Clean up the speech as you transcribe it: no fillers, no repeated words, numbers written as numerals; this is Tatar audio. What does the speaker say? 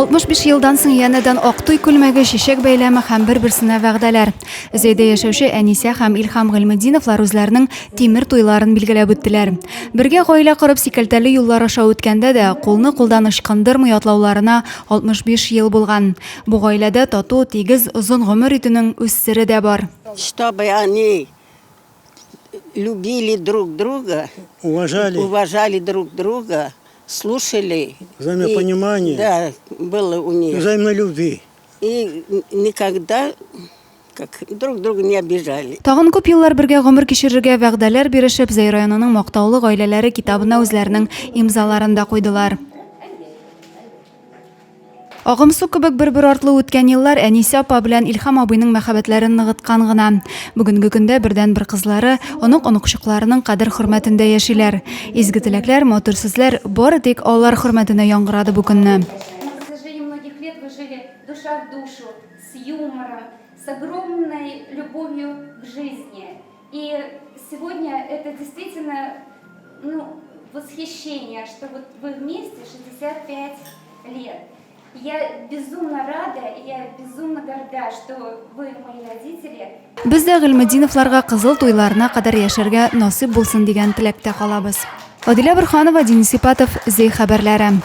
65 елдан соң янәдән ак туй күлмәге, чәчәк бәйләме һәм бер-берсенә вәгъдәләр. Зәйдә яшәүче Әнисә һәм Илһам Гыйльметдиновлар үзләренең тимер туйларын билгеләп үттеләр. Бергә гаилә корып сикәлтәле юллар аша үткәндә дә кулны кулдан ычкындырмый атлауларына 65 ел булган. Бу гаиләдә тату, тигез, озын гомер итүнең үз сере дә бар. Чтобы они любили друг друга, Уважали. уважали друг друга, слушали. Взаимопонимание. И, да, было у них. Взаимной любви. И никогда как друг друга не обижали. Тагын күп еллар бергә гомер кичерергә вәгъдәләр бирешеп, Зәй районының мактаулы гаиләләре китабына үзләренең имзаларын да куйдылар. Агымсу кебек бер-бер артлы үткән еллар Әнисә апа белән Илһам абыйның мәхәббәтләрен ныгыткан гына. Бүгенге көндә бердәнбер кызлары, онык-оныкчыкларының кадер-хөрмәтендә яшиләр. Изге теләкләр, матур сүзләр бары тик алар хөрмәтенә яңгырады бу көнне. На протяжении многих лет вы жили душа в душу, с юмором, с огромной любовью к жизни. И сегодня это действительно, ну, восхищение, что вот вы вместе 65 лет. Я безумно рада, и я безумно горда, что вы мои родители. Без дә Гыйльметдиновларга кызыл туйларына кадәр яшәргә насыйп булсын дигән теләктә калабыз. Адилә Борһанова, Денис Ипатов, Зәй хәбәрләре.